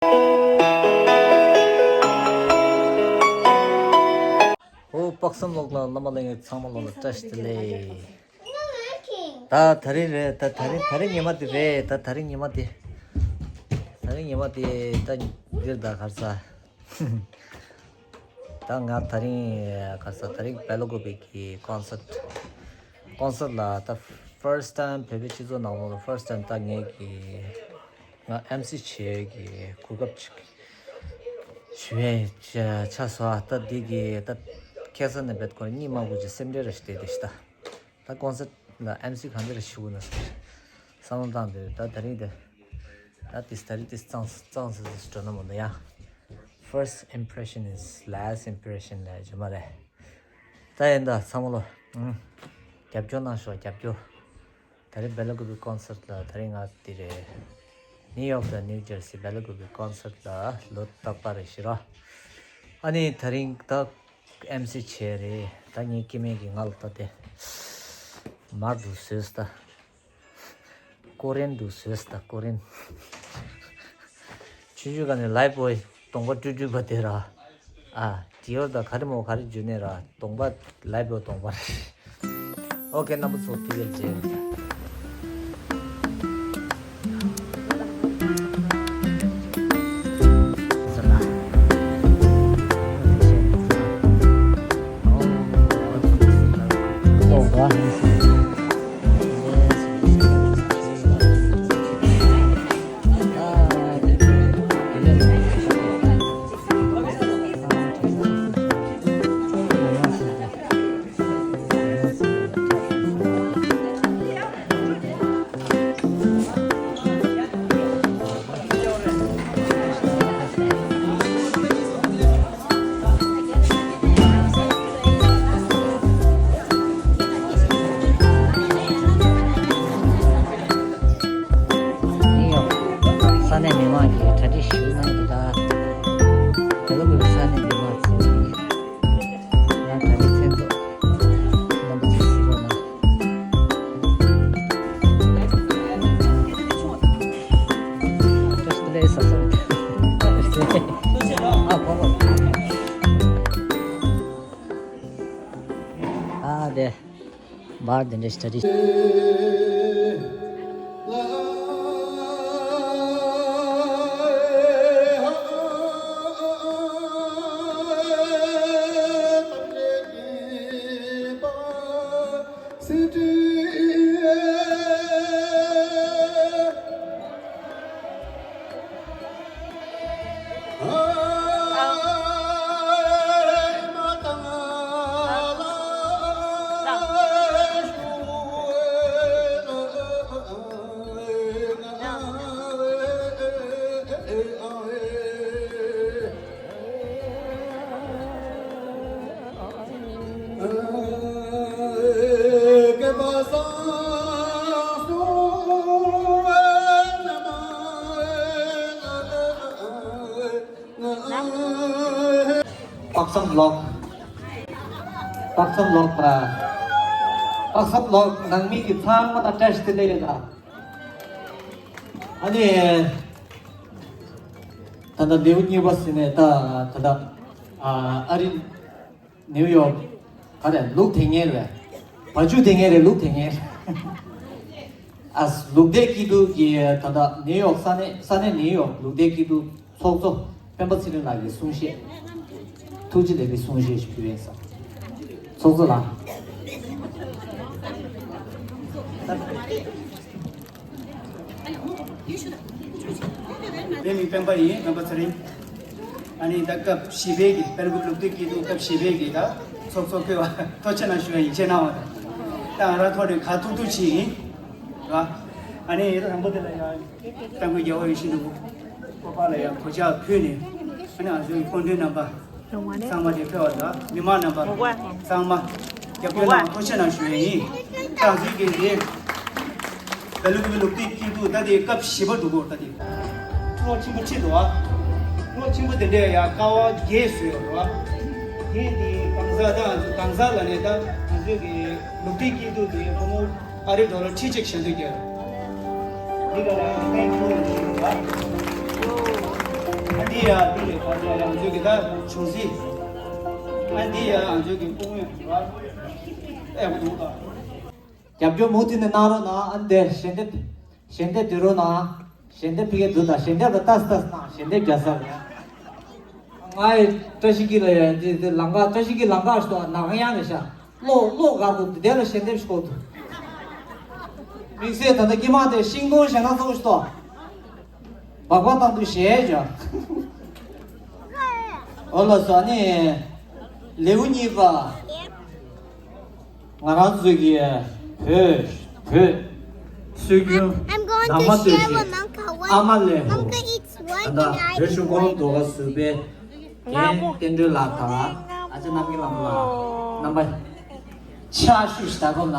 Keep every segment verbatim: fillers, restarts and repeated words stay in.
ཨོ། དཔག་བསམ་ལགས་ལ་བླ་མ་ལྷན་རྒྱས་ཚང་མ་ལོ་ལ་བཀྲ་ཤིས་བདེ་ལེགས། ད་དེ་རིང་རེད། ད་དེ་རིང་དེ་རིང་ཉི་མ་དེ་རེད། ད་དེ་རིང་ཉི་མ་དེ། དེ་རིང་ཉི་མ་དེ་ད་འདིར་ད་གར་ས། ད་ང་དེ་རིང་གར་ས་དེ་རིང་སྦེལ་ཀོབ་གི་ཀོན་སར་ཊི། ཀོན་སར་ཊི་ལ་ད་ཕར་སི་ཊི་ཊའིམ་བོད་པའི་སྤྱི་ཚོགས་ནང་ལོགས་ལ་ཕར་སི་ཊི་ཊའིམ་ད་ངེད་ཀྱི་ང་ཨེམ་སི་བྱེད་ཀྱི་གོ་སྐབས་ཅིག་ཞུ་ཡས་ཆ་སོ། ད་འདི་གི་ད་ཁ་སང་ནས་བེད་ཁོ་གཉིད་མ་ཁུག་ཅིག་སེམས་ཁྲལ་ར་ཞིག་བསྡད་དེ་ཤི་ད། ད་ཀོན་སར་ཊི་ལ་ཨེམ་སི་གང་འདྲ་ཞུ་དགོས་ན་ཟེར་བསམ་བློ་བཏང་དུས། ད་དེ་རིང་དེ་ད་དེ་ད་རིང་དེ་གཙང་གཙང་སེ་སེ་འགྲོ་ན་མོ་ན་ཡ། First impression is last impression ལས་ཇི་མ་རེད། ད་ཡིན་ད་ཚང་མ་ལོ། ཨུམ། རྒྱབ་སྐྱོར་གནང་ཤོག་རྒྱབ་སྐྱོར། ད་རིང་སྦེལ་ཀོབ་གི་ཀོན་སར་ཊི་ལ་དེ་རིང་ང་དེ་རེད། ནིའུ་ཡོག་དང་ནིའུ་ཇར་སི་སྦེལ་ཀོབ་གི་ཀོན་སར་ཊི་ལ་ལོ་རྟག་པར་རེ་ཞིག་ར། ཨ་ནི་དེ་རིང་ད་ཨེམ་སི་བྱས་རེད། ད་ངའི་སྐྱེ་དམན་གྱི་ང་ལ་ད་དེ་མར་འདུག་བཟོས་ད། ཀོ་རིན་འདུག་བཟོས་ད་ཀོ་རིན། ཆུང་ཆུང་ག་ནས་ལའི་བོའི་གདོང་པ་སྤྲུལ་སྤྲུལ་པ་དེ་ར། ཨ། ཌི་ཨོར་ད་ག་རེ་མོ་ག་རེ་བརྒྱུད་ནས་ར་གདོང་པ་ལའི་བོའི་གདོང་པ་རེད། ཨོ་ཀེ། རྣམ་པ་ཚོ་ཕ་གིར་མཇལ། ས་གནས་མི་མང་གིས་གྲ་སྒྲིག་ཞུ་གནང་གི་ད། དེ་ལོ་གི་ས་གནས་མི་མང་ཚོ་ང་ག་རེ་མཚན་ཐོག་རྣམ་པ་ཚོ་གཟིགས་རོགས་གནང་། བཀྲ་ཤིས་བདེ་ལེགས་ཟེར་སོང་། ཨ་ཁོ་ཁོ། ཨ་དེ། བར་དེ་འདྲ་ཞིག་གྲ་སྒྲིག་དཔག་བསམ་ལོག་དཔག་བསམ་ལོག་པ། དཔག་བསམ་ལོག་ནང་མི་གི་ཚང་མ་ལ་བཀྲ་ཤིས་བདེ་ལེགས་ཡོད་ད། ཨ་ནི། ད་ལྟ་ལེའུ་གཉིས་པ་ཟིན་ནས་ད་ད་ལྟ་ཨ་ཨ་རི། ནིའུ་ཡོག་ག་རེ་ལུག་དེ་ངན་རེད། བ་ཕྱུགས་དེ་ངན་རེད། ལུག་དེ་ངན་རེད། ཨ། ལུག་བདེ་སྐྱིད་སྡུག་གི་ད་ལྟ་ནིའུ་ཡོག་ས་གནས་ས་གནས་ནིའུ་ཡོག་ལུག་བདེ་སྐྱིད་སྡུག་ཚོགས་གཙོ་སྤེན་པ་ཚེ་རིང་ལགས་ཀྱི་གསུང་བཤད། ཐུགས་རྗེ་ལེགས་པའི་གསུང་བཤད་ཞིག་ཕུལ་ཡས་ས། ཚོགས་གཙོ་ལགས། ངའི་མིང་སྤེན་པ་ཡིན། སྤེན་པ་ཚེ་རིང་། ཨ་ནི་ད་སྐབས་བཞི་པའི་གི་སྦེལ་ཀོབ་ལུག་བདེ་སྐྱིད་སྡུག་སྐབས་བཞི་པའི་གི་ད་ཚོགས་གཙོ་བསྐོས་པ་ཐུགས་རྗེ་ཆེ་གནང་ཞུ་བ་ཡིན། ཁྱེད་གནང་བ་དང་། ད་ང་རང་ཐོག་ནས་ཁ་ཐུག་ཐུག་ཅིག་ཡིན། ར། ཨ་ནི་ཡིན་ད་དང་པོ་དེ་ལ་ཡང་། ཏང་གི་རྒྱལ་བ་ཡིད་བཞིན་ནོར་བུ། སྐུ་པར་ལ་ཡང་གོ་ཆ་ཕུལ་ནས། ཨ་ནི་ང་ཚོའི་སྐུ་མགྲོན་རྣམ་པ་ཚང་མ་དེ་ཕེབས་པ་དང་མི་མང་རྣམ་པ་ཚང་མ་རྒྱབ་སྐྱོར་གནང་བ་ཐུགས་རྗེ་ཆེ་གནང་ཞུ་ཡས་ཡིན། ད་ང་ཚོའི་གི་འདི་སྦེལ་ཀོབ་ལུག་བདེ་སྐྱིད་སྡུག་ད་དེ་སྐབས་བཞི་པ་འདུག་གོ། ད་དེ་བློ་ཆེན་པོ་ཁྲིད་འདུག་ཨ། བློ་ཆེན་པོ་དེ་འདྲས་ཡང་དཀའ་བ་བརྒྱད་བཟོས་ཡོད་རེད་བ། དེ་དེ་གང་ཟག་ད་ང་ཚོ་གང་ཟག་ལ་ནས་ད་ང་ཚོའི་གི་ལུག་བདེ་སྐྱིད་སྡུག་དེ་སྒོར་མོ་ཨ་རི་ཌོ་ལར་ཁྲི་གཅིག་ཞལ་འདོན་རྒྱག་འདི་ག་ལ་ཡང་ཐེངས་གཅིག་ལ་ཞུ་བ། ཡ་འདི་ཡ་ང་ཚོའི་གི་ད་ཆུང་སྲིད། ཨ་འདི་ཡ་ང་ཚོའི་གི་སྤུན་ཡ་ཨེ་འདུག་ད། རྒྱབ་སྐྱོར་མུ་མཐུད་ནས་གནང་རོགས་གནང་། ཨ་འདི་ཞལ་འདེབས། ཞལ་འདེབས་འདི་རོགས་གནང་། ཞལ་འདེབས་ཕ་གིར་འདུག་ད། ཞལ་འདེབས་ལ་ལྟ་ལྟ་གནང་། ཞལ་འདེབས་རྒྱག་ས་རེད། ང་ཡི་བཀྲ་ཤིས་འཁྱིལ་ལ་ཡ་འདི་འདི་ལམ་ཁ། བཀྲ་ཤིས་འཁྱིལ་ལམ་ཁ་ཞིག་ཏུ་ནག་ཡང་ནས་ཤ། གློག་གློག་ག་གོ་འདི་དེ་ལ་ཞལ་འདེབས་ཤིག་གོ་འདུག་དམིགས་བསལ་ད་ལྟ་དཀྱིལ་མ་དེ་ཤིང་སྡོང་ཞལ་ནག་ཚོགས་ཤིག་ཏོ། སྦག་སྦག་བཏང་དུས་ཞལ་ཡ། འོ་ལགས་སོ། ཨ་ནི་ལེའུ་གཉིས་པ། ང་རང་ཚོའི་གི་བོད་བོད་སྲོལ་རྒྱུན། I'm going ནང་མ་to share སྟོད་with གཞས། Mamka what ཨ་མ་ལས་ཧོ། Mamka eats one ད་ལྟ་and I བོད་གཞུང་ཁོ་རང་ལོ་ཀ་ཟུར་པའི་རྒན་བསྟན་སྒྲོལ་ལགས་དང་ཨ་ཅག་རྣམ་རྒྱལ་ལགས་ལ་རྣམ་པ་ཕྱག་ཞུ་ཞིག་ད་གོ་ན།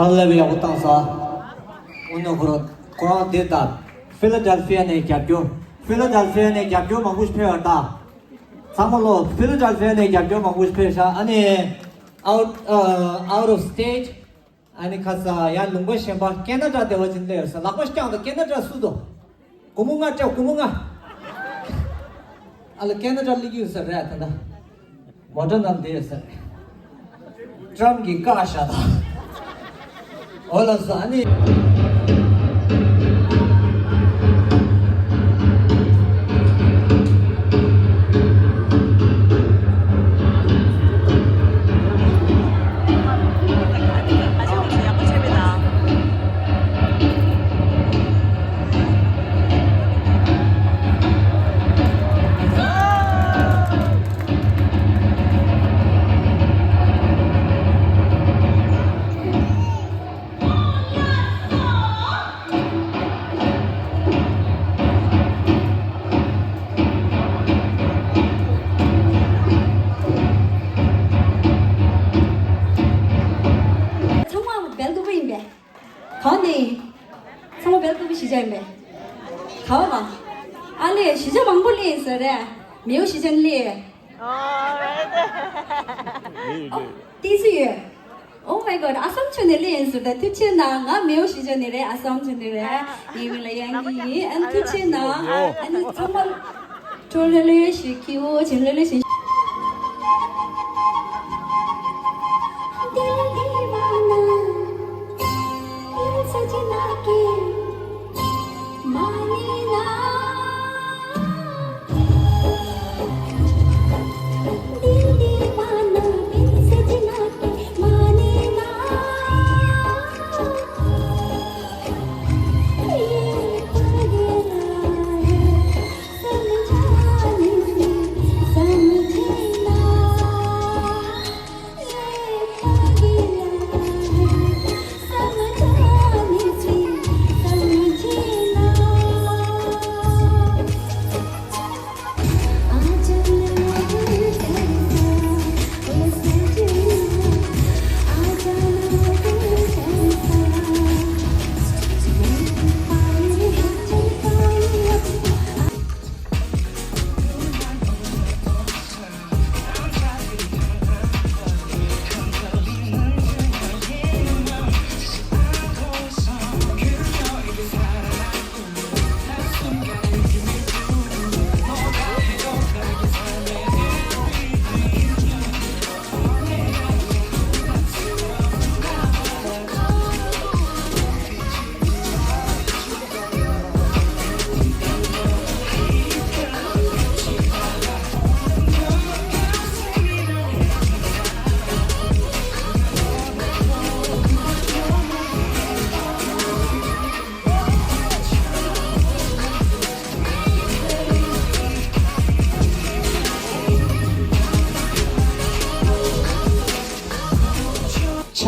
ཨ་ལེ་བི་ཡག་པོ་བཏང་ས། འོ་ན་ཁོ་རང་ཁོ་རང་དེ་ལྟར་ཕི་ལ་ཌེལ་ཕི་ཡ་ནས་རྒྱབ་སྐྱོར། ཕི་ལ་ཌེལ་ཕི་ཡ་ནས་རྒྱབ་སྐྱོར་མང་པོ་ཞིག་ཕེབས་པ་ད། ཚང་མ་ལོ་ཕི་ལ་ཌེལ་ཕི་ཡ་ནས་རྒྱབ་སྐྱོར་མང་པོ་ཞིག་ཕེབས་ཤག་ཨ་ནི་out ཨ་out of state ཨ་ནི་ཁ་ས་ཡང་ལུང་པ་གཞན་པ་ཁེ་ན་ཌ་དེ་བ་ཅིན་སླེབས་ཡོད་ས། ལག་པ་བརྐྱངས་དང་། ཁེ་ན་ཌ་སུ་དོ། སྒོར་མོ་ལྔ་སྤྲད། སྒོར་མོ་ལྔ། ཨ་ལ་ཁེ་ན་ཌ་སླེབས་ཀྱི་ཡོད་ས་རེད་ད་ལྟ། མོ་ཊ་ནང་བསྡད་ཡོད་ས་རེད། ཊམ་གྱིས་བཀག་བཞག་ད། འོ་ལགས་སོ། ཨ་ནི། ཚང་མ་སྦེལ་ཀོབ་ཡིན་པས། གང་ནས། ཚང་མ་སྦེལ་ཀོབ་གཞིས་ཆགས་ཡིན་པས། ག་བ་ག་ཨ་ལས་གཞིས་ཆགས་མང་པོ་སླེབས་ཡིན་ཟེར་རེད། མེའོ་གཞིས་ཆགས་ནས་སླེབས། ཨོ་ཏི་སི་ཡོད། Oh my god, ཨ་སམ་ཕྱོགས་ནས་སླེབས་ཡིན་ཟེར་ད། ཐུགས་རྗེ་ཆེ་གནང་། ང་མེའོ་གཞིས་ཆགས་ནས་རེད། ཨ་སམ་ཕྱོགས་ནས་རེད། ངའི་མིང་ལ་དབྱངས་སྐྱིད་ཡིན། ཨ་ནི་ཐུགས་རྗེ་ཆེ་གནང་། ཨ་ནི་ཚང་མ་ཁྲོ་ལྷོད་ལྷོད་ཞིག་ཁྱེར་འོ་བྱེད་ལྷོད་ལྷོད་ཞིག་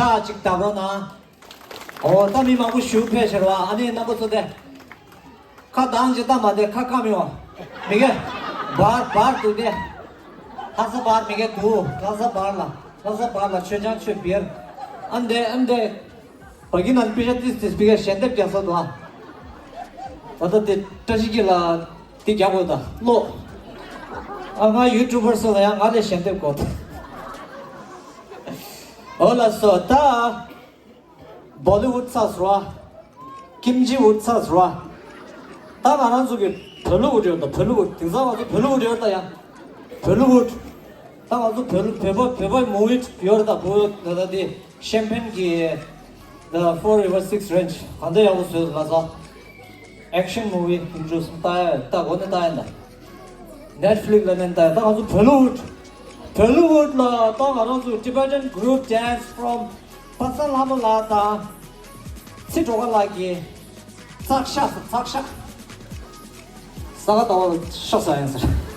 ཁ་ཅིག་བརྡབ་རོགས་གནང་། ཨོ་ད་མི་མང་པོ་ཞུ་ཕེབས་ཤར་བ་ཨ་ནི་རྣམ་པ་ཚོ་དེ། ཁ་གདངས་ཅིག་བཏང་མ་དེ་ཁ་ཁ་མི་འོང་། མི་གེ། བར་བར་འདུག་དེ། ལྷ་ས་བར་མི་གེ་འདུག་ལྷ་ས་བར་ལ། ལྷ་ས་བར་ལ་ཆོས་ཆང་ཆོས་བིར། ཨ་འདེ་ཨ་འདེ། བ་གི་ན་པི་ཤ་ཏིས་ཏིས་པི་གེ་ཞལ་འདེབས་རྒྱག་ས་འདུག་ཨ། ད་ལྟ་དེ་བཀྲ་ཤིས་སྐྱིད་ལ་དེ་རྒྱག་དགོས་ད་ལོ། ཨ་ང་ཡུ་ཊུབ་པར་སོགས་ལ་ཡང་ང་ལས་ཞལ་འདེབས་དགོས་ད། འོ་ལགས་སོ་ད། བོ་ལི་ཝུད་ཚ་ཟུར་བ། ཀིམ་ཇི་ཝུད་ཚ་ཟུར་བ། ད་ང་རང་ཚོ་གི་བོ་ལི་ཝུད་ཡོད་ད་བོ་ལི་ཝུད་དེང་སང་ང་ཚོ་བོ་ལི་ཝུད་ཡོད་ད་ཡ། བོ་ལི་ཝུད། ད་ང་ཚོ་བོད་བོད་པ་བོད་པ་མུ་ཝི་ཡོད་རེད་ད་བོད་ད་ད་དེ་ཤེམ་ཕན་གྱི་The Four River Six Range གང་འདྲ་ཡག་པོ་བཟོས་ལ་ས། Action movie དེ་འདྲ་སུ་ལྟ་ཡ་ད་གོ་ནས་ལྟ་ཡ་ད། Netflix ལ་ནས་ལྟ་ཡ་ད་ང་ཚོ་བོ་ལི་ཝུད། བོ་ལི་ཝུད་ལ་ད་ང་རང་ཚོ་Tibetan group dance from པ་ཚ་ལྷ་མོ་ལགས་དང་། ཚེ་སྒྲོལ་དཀར་ལགས་ཀྱིས་ཚག་ཤ་ཚག་ཤ། ས་ག་ཟླ་བ་ཤ་ཟ་ཡིན་ཟེར།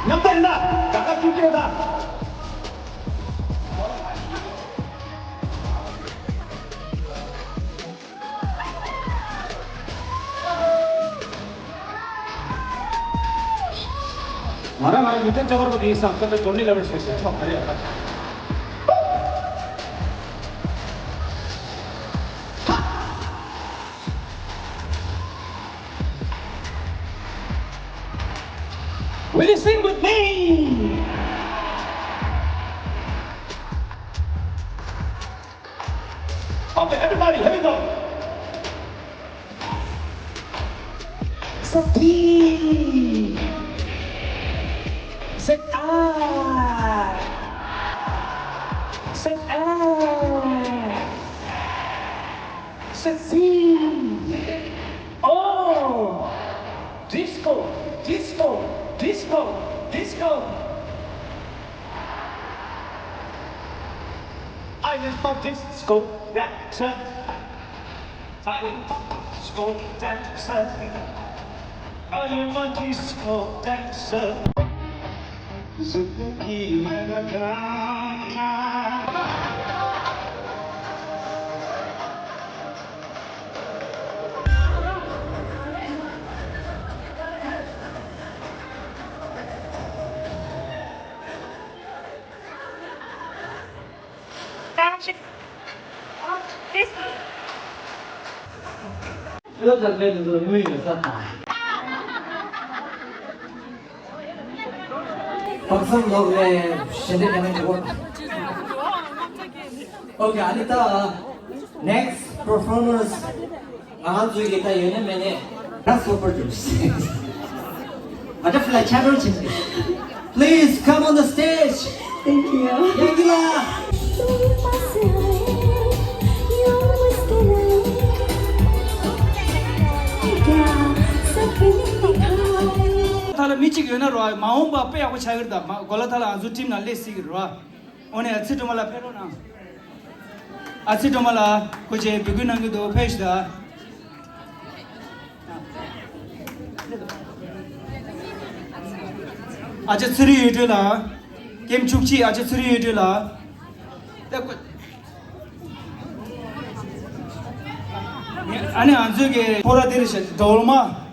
མཉམ་དུ་ཡིན་ན་དགའ་དགའ་སྐྱིད་སྐྱིད་དང་། ང་རང་ང་རང་མི་ཐེན་ཅོ་གར་པོ་དེ་ཡིན་སང་ཁོ་ཚོ་ཇོ་ནི་ལེ་ཝར་ཤེས་ཤེས་ཆོག་ག་རེ་ཡོད་པ། Will you sing with me? Okay, everybody, here we go. Sati. Sati. Sati. Sati. Oh. Disco, disco, disco, disco. I am a disco dancer. I am a disco dancer. I am a disco dancer. པག་སམ་ལོག་ལས་ཞལ་འདེབས་ཡང་འགྲོ། Okay, ཨ་ནི་ད་next performers ང་ཚོའི་གི་ད་ཡོད་ན་མེད་ན་ད་སོ་པར་ཏུ། ཨ་ད་ཕི་ལ་ཆ་རོ་ཆེན་པོ། Please come on the stage. Thank you. ཡ་གི་ལ། ཐ་ལ་མི་གཅིག་ཡོད་ན་རོ་མ་འོངས་པ་དཔེ་ཡག་པོ་ཆགས་ཀྱི་རེད་ད། མ་གོ་ལ་ཐ་ལ་ང་ཚོ་ཊིམ་ནང་སླེབས་སྲིད་ཀྱི་རེད་རོ། འོ་ནས་ཨ་ཚི་སྒྲོལ་མ་ལགས་ཕེབས་རོགས་གནང་། ཨ་ཚི་སྒྲོལ་མ་ལགས་སྐུ་མཁྱེན་འབོད་སྐུལ་གནང་གི་འདུག་ཕེབས་ཤིག་ད། ཨ་ཅག་ཚེ་རིང་གཡུ་སྒྲོན་ལགས། ཀེམ་བཅུ་གཅིག་ཨ་ཅག་ཚེ་རིང་གཡུ་སྒྲོན་ལགས། ཨ་ནི་ང་ཚོའི་གི་ཕོ་ར་འདིར་ཞེས་སྒྲོལ་མ།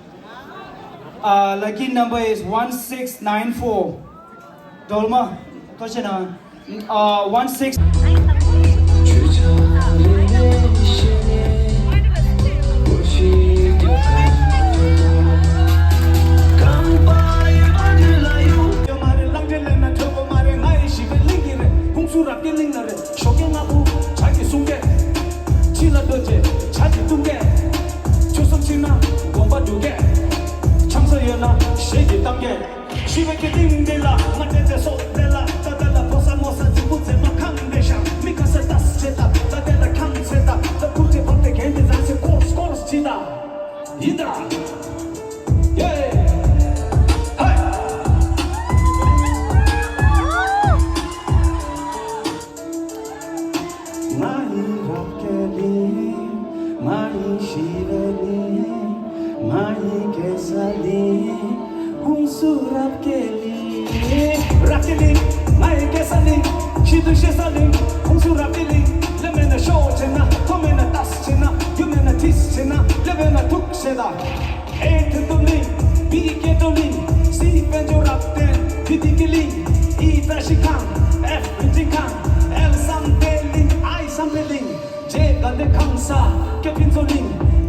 Uh, lucky number is one six nine four. སྒྲོལ་མ། ཐུགས་རྗེ་གནང་། Uh, one six. མ་ཡིན་རབ་ཀྱི་གླིང་། མ་ཡིན་ཤི་བའི་གླིང་། མ་ཡིན་སྐྱེ་ས་གླིང་། ཧུན་སུར་རབ་ཀྱི་གླིང་། རབ་ཀྱི་གླིང་། མ་ཡིན་སྐྱེ་ས་གླིང་། ཤི་དུས་ཤི་ས་གླིང་། ཧུན་སུར་རབ་ཀྱི་གླིང་། ལེ་མེད་ན་ཤོ་བྱེད་ན། ཐོ་མེད་ན་ཏས་བྱེད་ན། ཡུ་མེད་ན་ཐིས་བྱེད་ན། ལེ་བེད་ན་ཐུག་བྱེད་ད། ཨེ་ཐུ་ཏུ་གླིང་། བི་ཀེ་ཏུ་གླིང་། སི་དཔལ་འབྱོར་རབ་བརྟན། བི་དི་ཀི་གླིང་། ཨི་བཀྲ་ཤིས་ཁང་། ཨེཕ་བི་ཏི་ཁང་། ཨེལ་བསམ་གཏན་གླིང་། ཨའི་བསམ་གཏན་གླིང་། ཇེ་དགའ་ལྡན་ཁང་ས། ཀེ་ཕིན་ཚོ་གླིང་།